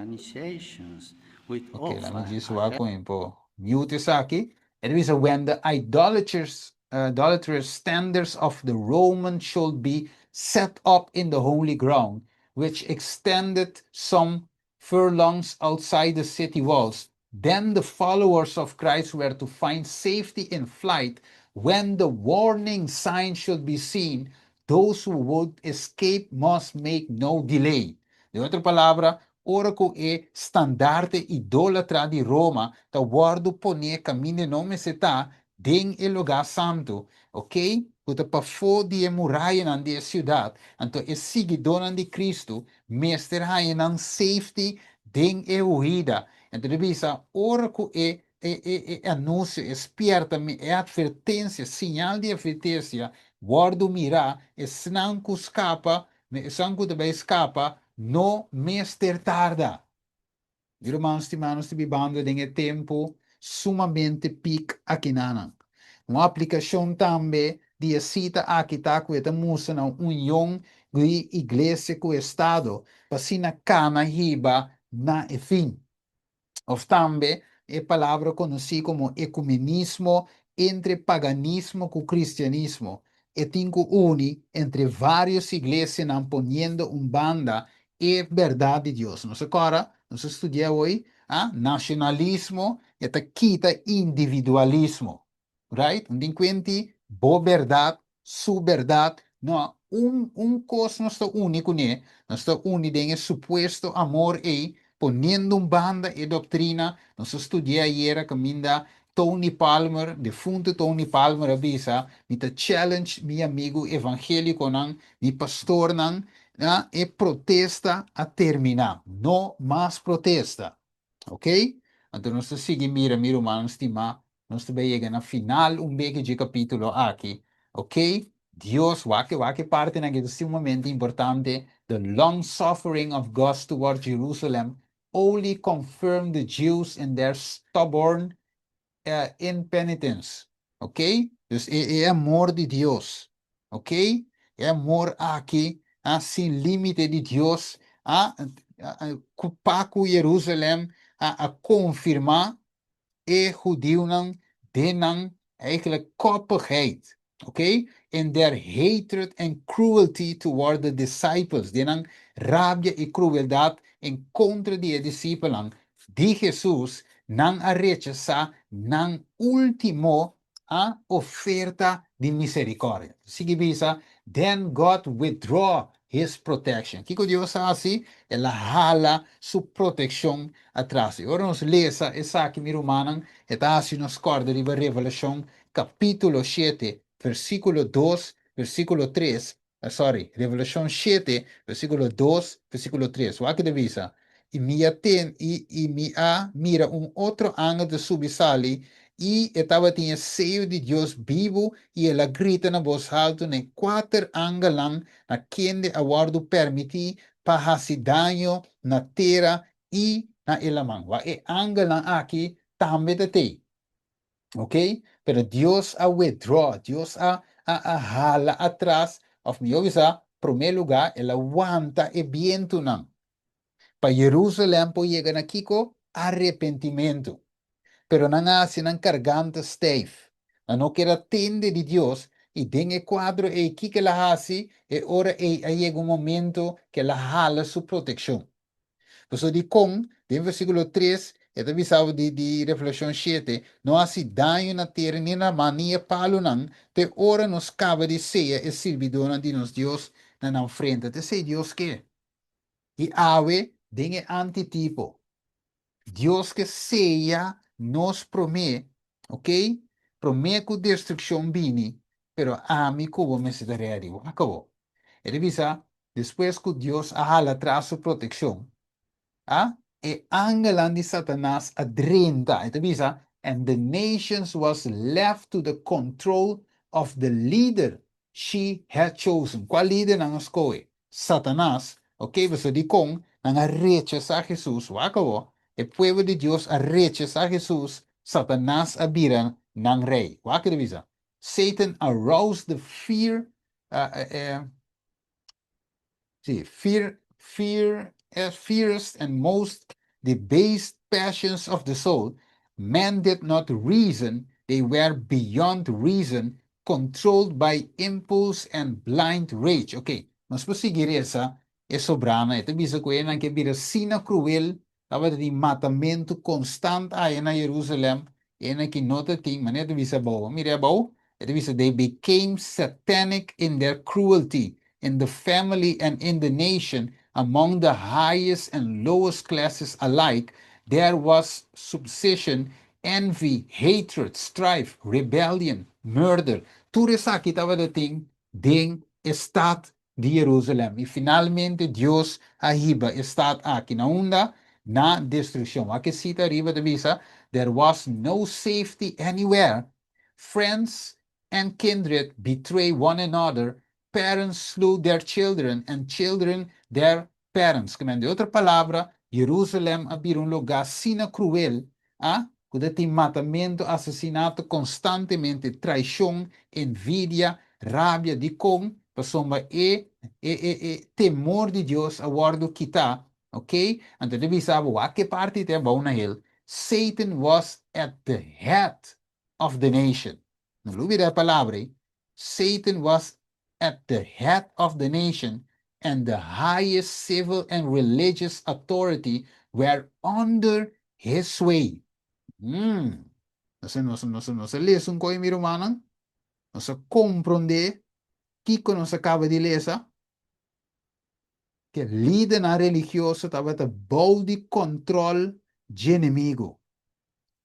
Ok, laat mi djis wak ku mi por mute esaki. E ta bisa, When the idolaters idolatrous standards of the Roman should be set up in the holy ground, which extended some furlongs outside the city walls, then the followers of Christ were to find safety in flight when the warning sign should be seen, those who would escape must make no delay. Den otro palabra, ora ku e standarte idólatra di Roma ta wòrdu poné kaminda e no mester ta, den e lugá santu, oké, ku ta pafó di e murayanan di e siudat, anto e siguidónan di Kristu mester haña nan safety den e huida. Anto ta bisa, ora ku e e e e anunsio, e spièrtami, e atvertensia, siñal di atvertensia, wòrdu mirá, esnan ku skapa, esnan ku ta bai skapa, no mester tarda. Mi ruman stimá, nos ta bibando den e tempu sumamente pik akinanan. Un aplikashon tambe di e sita aki ta ku e ta mustra na un union di iglesia ku estado pa asina kana hiba na e fin. Òf tambe e palabra konosí komo ekumenismo entre paganismo ku kristianismo. E tin ku uni entre vários iglesianan poniendo un banda e bèrdat di Dios. Nos a kòrda, nos a studia awor, ah, nashonalismo e ta kita individualismo. Right? Un tin kuenti bo bèrdat, su bèrdat. No, un un kos nos ta uni kuné, nos ta uni den e supuesto amor ei, poniendo un banda e doktrina. Nos a studia ayera kaminda Tony Palmer, defuntu Tony Palmer a bisa, mi ta challenge mi amigu evangélikonan, mi pastornan, na e protesta a terminá. No mas protesta. Ok? Anto nos ta sigui mira, mi rumannan stimá, nos ta bai yega na final un beke dje kapítulo aki. Ok? Dios, wak wak e partinan aki ta sumamente importante, The long suffering of God toward Jerusalem only confirmed the Jews in their stubborn impenitence. Ok? Dus e e amor di Dios. Ok? E amor aki, ah, sin límite di Dios, ah, ku pa ku Jerusalem a, a konfirmá e hudiunan den nan eigenlijk koppigheid. Ok? In their hatred and cruelty toward the disciples, den nan rabia i krueldat en kontra di e disipelnan di Hesus, nan a rechasá nan último a oferta di miserikòrdia. Sigui bisa, Then God withdraw His protection. Kiko Dios a hasi? El a hala Su protekshon atras. I ora nos lesa esaki, mi rumannan, e ta hasi nos kòrda riba Revelashon kapítulo shete, versíkulo dos, versíkulo tres, sorry, Revelashon shete, versíkulo dos, versíkulo tres. Wak ta bisa, I mi a ten, i, i mi a mira un otro angel ta subi sali, i e tabatin e seyo di Dios bibu, i el a grita na bos haltu na e kuater angelnan na kende a wòrdu permití pa hasi daño na tera i na e laman. Wak, e angelnan aki tambe ta tei. Ok? Pero Dios a withdraw, Dios a, a, a hala atras, of mihó bisa, promé lugá, el a wanta e bientunan. Pa Jerusalèm por yega na kiko? Arepentimentu. Pero nan a hasi nan karganta stijf. Nan no kier a tende di Dios, i den e kuadro ei kiko el a hasi? E ora ei a yega un momento ku el a hala su protekshon. Pasobra dikon? Den versíkulo tres e ta bisa bo di di Revelashon shete, No hasi daño na tera ni na mar ni e palunan, te ora nos kaba di seya e sirbidónan di nos Dios na nan frente. Ta esei Dios ke. I awe, den e antitipo. Dios ke seya nos promé, ok? Promé ku destrukshon bini, pero ami ku bo mester ta ready. Wak awor. E ta bisa, despues ku Dios a hala atras su protekshon, a, e angelnan di Satanas a drenta. E ta bisa, And the nations was left to the control of the leader she had chosen. Kua lider nan a skohe? Satanas. Ok, pasobra dikon nan a rechasá Hesus? Wak awor, e pueblo di Dios a rechasá Hesus, Satanas a bira nan rei. Wak e ta bisa, Satan aroused the fear, sí, fear, fear, fiercest and most debased passions of the soul. Men did not reason, they were beyond reason, controlled by impulse and blind rage. Ok, nos por sigui resa e sobrana. E ta bisa ku nan ke bira asina kruel, tabatin matamentu konstant aya na Jerusalem, e ki no tin, manera ta bisa abou. Mira abou, e ta bisa, they became satanic in their cruelty, in the family and in the nation, among the highest and lowest classes alike, there was suspicion, envy, hatred, strife, rebellion, murder. Tur esaki tabatin den e stat di Jerusalem. I finalmente Dios a hiba e stat aki na unda? Na destrukshon. Aki sita ariba ta bisa, there was no safety anywhere. Friends and kindred betray one another. Parents slew their children and children their parents. Ke men, den otro palabra, Jerusalem a bira un lugá asina kruel, ah, ku tin matamentu, asesinato konstantemente, traishon, envidia, rabia, dikon, pasobra e temor di Dios a wòrdu kitá, ok? Anto, e ta bisa, wak e parti te abou na hel. Satan was at the head of the nation. No lubidá e palabra, eh? Satan was at the head of the nation and the highest civil and religious authority were under his sway. Nos a lesa un kos, mi rumannan. Nos a komprondé kiko nos a kaba di lesa. Ku lidernan religioso tabata bou di kontròl di enemigu.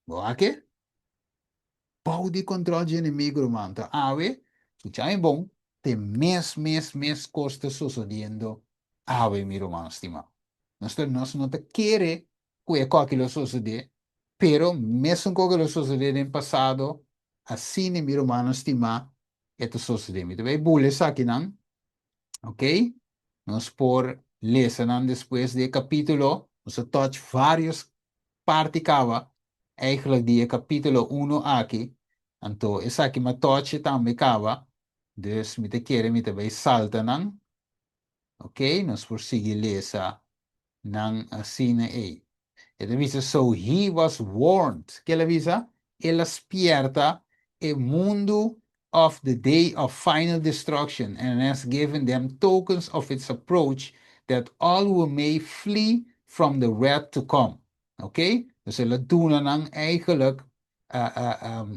Bo ke? Bou di kontròl di enemigu, ruman. Anto, awe, skucha bon, te mes, mes, mes kos ta susediendo awe, mi ruman stimá. Nos no ta kere ku e kos lo susedé, pero mesun kos lo susedé den pasado, asina, mi ruman stimá, e ta susedé. Mi ta bai bula esakinan, ok? Nos por lesa nan despues di kapítulo, nos a touch vários parti kaba, eigenlijk di kapítulo 1 aki, anto esaki m'a touch tambe kaba, dus mi ta kere mi ta bai salta nan, ok? Nos por sigui lesa nan asina ei. E ta bisa, so he was warned. Kiko el a bisa? El a spièrta e mundu of the day of final destruction and has given them tokens of its approach that all who may flee from the wrath to come. Ok? Dus el a duna nan eigenlijk,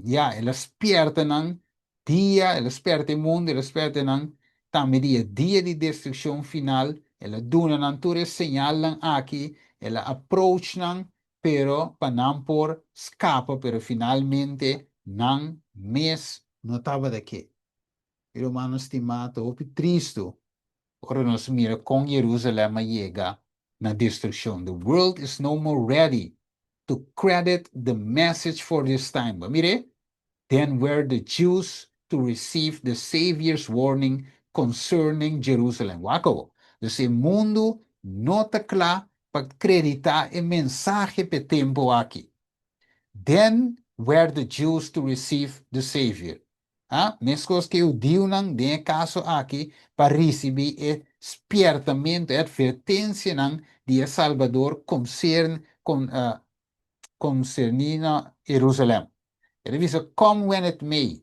ja, el a spièrta nan dia, el a spièrta e mundu, el a spièrta nan tambe dia di destrukshon final, el a duna nan tur e señalnan aki, el a approach nan, pero pa nan por skapa, pero finalmente nan mes no tabata ke. Rumannan stimá, hopi tristu. Ora nos mira kon Jerusalem a yega na destrukshon. The world is no more ready to credit the message for this time. But mira, than were the Jews to receive the Savior's warning concerning Jerusalem. Wak awor. Dus e mundu no ta kla pa kreditá e mensahe pa e tempu aki. Than were the Jews to receive the Savior. Ah, meskos ku e hudiunan, den kaso aki, pa risibí e spièrtamentu, e atvertensianan di e Salbador konserniendo Jerusalem. E ta bisa, come when it may.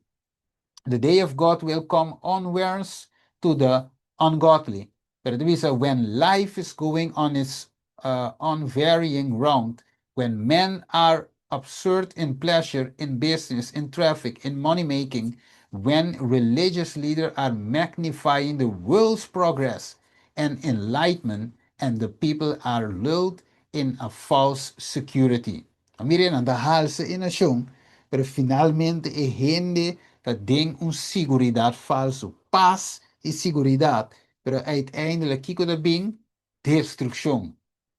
The day of God will come unawares to the ungodly. Pero e ta bisa, when life is going on its unvarying round, when men are absorbed in pleasure, in business, in traffic, in money making, when religious leaders are magnifying the world's progress and enlightenment, and the people are lulled in a false security. A mira nan ta halsa e nashon, pero finalmente e hende ta den un siguridat falsu. Pas i siguridat, pero uiteindelijk kiko ta bin? Destrukshon.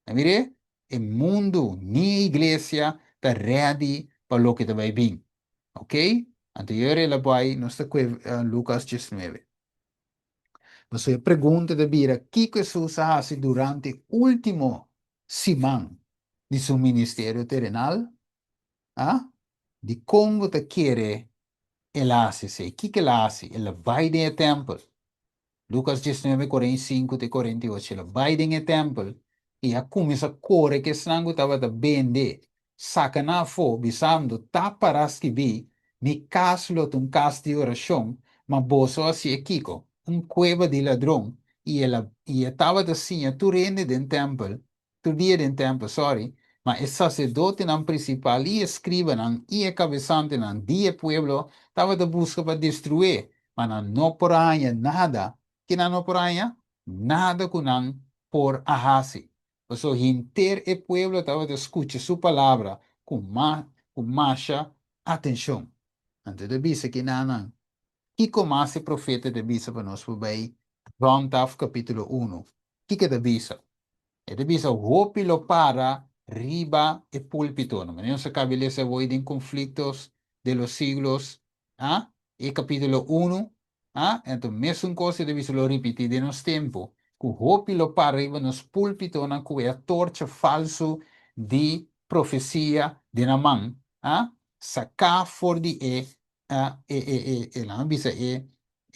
A mir'é? E mundu ni e iglesia ta ready pa loke ta bai bin. Ok? Anto yo rela bai nos ta kue Lucas 19. Pasobra e pregunta ta bira, kiko Hesus a hasi durante e último siman di su ministerio terenal? A? Dikon bo ta kere el a hasi esei? Kiko el a hasi? El a bai den e tèmpel. Lukas 19, 45 te 48, El a bai den e tèmpel i a kuminsá kore ku esnan ku tabata bende, saka nan afó, bisando, Ta pará skibí, Mi kas lo ta un kas di orashon, ma boso a hasié kiko? Un kueba di ladron. I el a i e tabata siña tur hende den tèmpel, tur dia den tèmpel, sòri, ma e saserdotenan prinsipal i e skribanan i e kabesantenan di e pueblo tabata buska pa destrué, ma nan no por a haña nada. Ke nan no por a haña? Nada ku nan por a hasi. Pasobra henter e pueblo tabata skucha su palabra ku ku masha atenshon. Anto e ta bisa kinanan, Kiko mas e profeta ta bisa pa nos por bai rònt af kapítulo unu? Kiko e ta bisa? E ta bisa, Hopi lo para riba e púlpitonan. Manera nos a kaba di lesa awor den Conflictos de los Siglos, a e kapítulo unu, a Anto mesun kos e ta bisa lo ripití den nos tempu, ku hopi lo para riba nos púlpitonan ku e atorcha falsu di profesia den nan man, a saká for di e a e e e e laga bisa e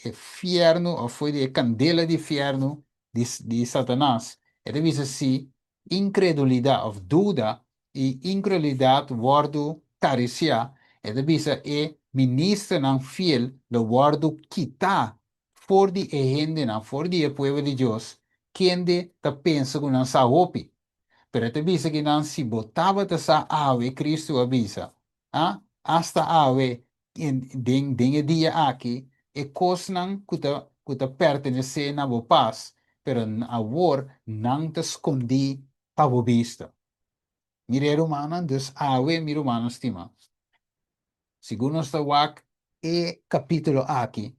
e fièrnu òf for di e kandela di fièrnu di di Satanas. E ta bisa si inkredulidat òf duda i inkredulidat wòrdu karisiá, e ta bisa e ministernan fiel lo wòrdu kitá for di e hendenan, for di e pueblo di Dios, kende ta pensa ku nan sa hopi. Pero e ta bisa ki nan si bo tabata sa awe, Kristu a bisa, a, asta awe, den den e dia aki, e kosnan ku ta ku ta pertenesé na bo pas, pero awor nan ta skondí pa bo bista. Mira e rumannan, dus awe, mi rumannan stimá, segun nos ta wak e kapítulo aki,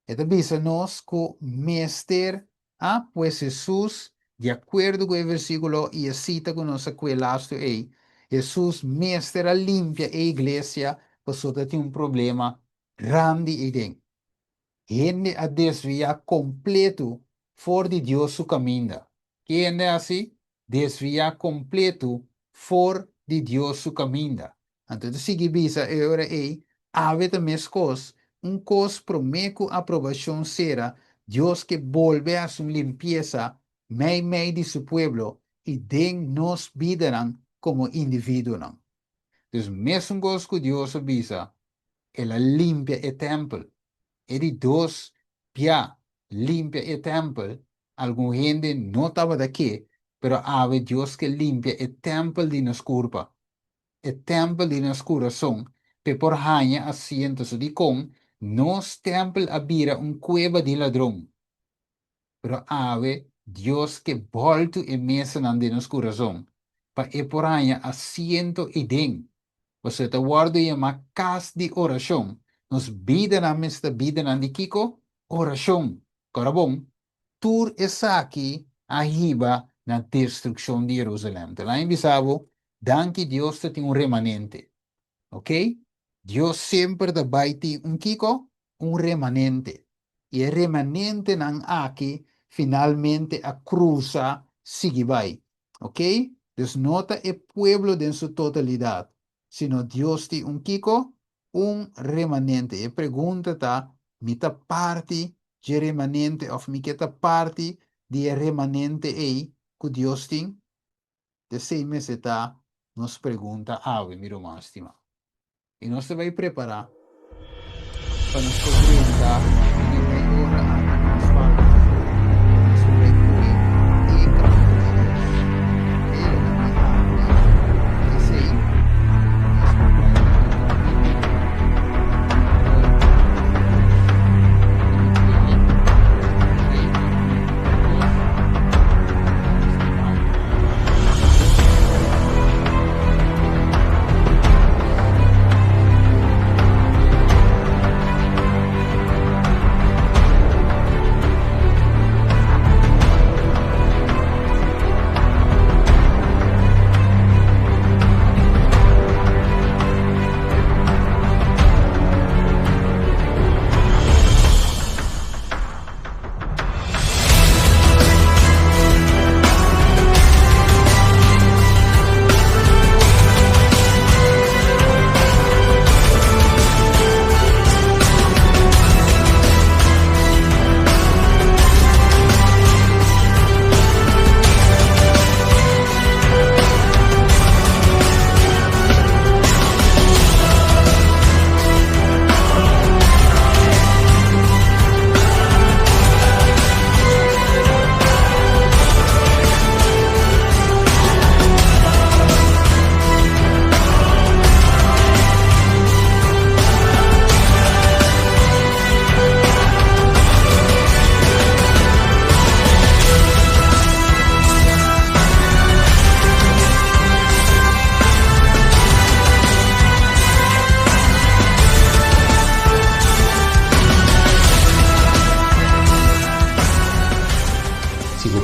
e ta bisa nos ku mester a Pues Hesus, di akuerdo ku e versíkulo i e sita ku nos a kue lastu ei, Hesus mester a limpia e iglesia pasobra ta tin un problema grandi eiden. Hende a desviá kompletu for di Dios su kaminda. Ki hende a hasi? Desviá kompletu for di Dios su kaminda. Anto e ta sigui bisa e ora ei, Awe ta meskos, un kos promé ku aprobashon sera, Dios ke bolbe hasi un limpiesa meimei di su pueblo i den nos bidanan komo individuonan. Dus mesun kos ku Dios a bisa, El a limpia e tèmpel. E di dos bia limpia e tèmpel, algun hende no tabata ke, pero awe Dios ke limpia e tèmpel di nos kurpa. e tèmpel di nos kurason p'e por haña asiento. So dikon nos tèmpel a bira un kueba di ladron? Pero awe Dios ke bòltu e mesanan den nos kurason pa e por haña asiento eiden. Pasobra e ta wòrdu yamá kas di orashon. Nos bidanan mester ta bidanan di kiko? Orashon. Kòrda bon, Tur esaki a hiba na destrukshon di Jerusalèm. Ta laña bisa bo, danki Dios ta tin un remanente. Ok? Dios semper ta bai tin un kiko? Un remanente. I e remanentenan aki finalmente a krusa sigui bai. Ok? Dus no ta e pueblo den su totalidat, sino Dios tin un kiko? Un remanente. E pregunta ta, mi ta parti dje remanente òf mi ke ta parti di e remanente ei ku Dios tin? Esei mester ta nos pregunta awe, mi ruman stimá. I nos ta bai prepará pa nos por drenta den e mei ora aki ku nos falta pa nos por bai kue e kapítulo dos. Oke, laga mi habri esei pa nos por bai na e kapítulo dos.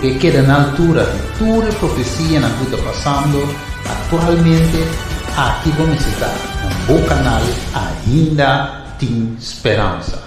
ke keda na altura di tur e profesianan ku ta pasando aktualmente, aki bo mester ta na bo kanal Ainda Tin Speransa.